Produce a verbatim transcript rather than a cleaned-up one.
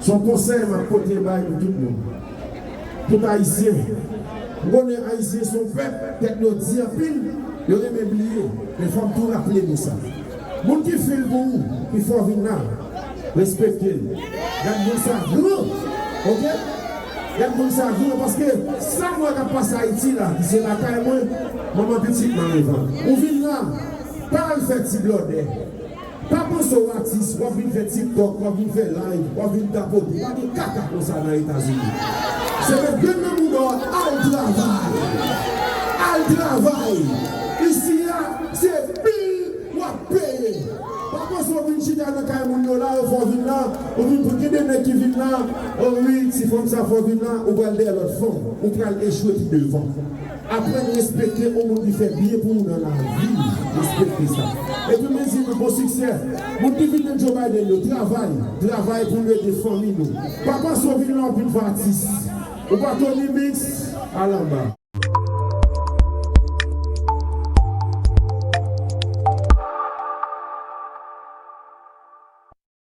Se yon konsèy m ap pote bay pou tout moun. Tout Ayisyen. M konnen Ayisyen se yon pèp, tèt yo di anpil, yo renmen bliye. Men fò m tou raple nou sa. Moun ki fil pou ou, ki fè w vin la, respekte l. Gad moun sa gran, oke? Gad moun sa gran, paske sa m wè k ap pase Ayiti la, ki se lakay mwen, manman pitit m a revan. Ou vin la, pa al fè ti blòdè. Pa panse w atis, w ap vin fè TikTok, w ap vin fè live, w ap vin tapote. Pa gen kaka konsa nan Etazini. Se met grenn nan mouda w, al travay. Al travay. Isi a, se bil w ap peye. Pa panse w vin chita nan kay moun yo la, yo fè w vin la, ou vin pou gen de nèg ki vin la, o wi, ti fanm sa fè w vin la, ou pral dèyè lòt fanm, ou pral echwe pi devan. Aprann respekte yon moun ki fè byen pou ou nan lavi. Respekte sa. Epi m vle di nou bon siksè. Moun ki vin nan Joe Biden yo, travay. Travay pou nou ede fanmi nou. Pa panse w vin la w ap vin fè atis. Ou pa Tony Mix, al anba.